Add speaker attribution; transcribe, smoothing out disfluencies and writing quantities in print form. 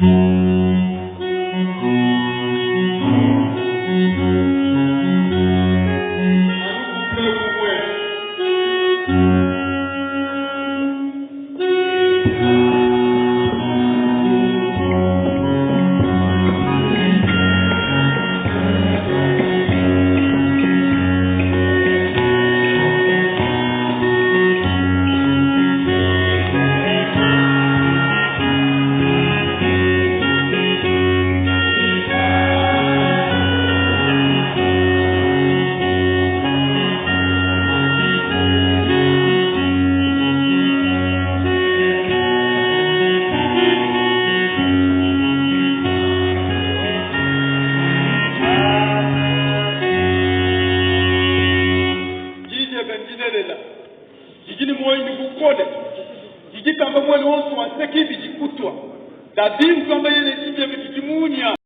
Speaker 1: Anu couple umue. Diyi diebe ndilelela, didi ne muoyo ne bukole, didi ditamba muele wonso wa nseke ibidi kutua. David udi wamba yeye ne, Diyi diebe.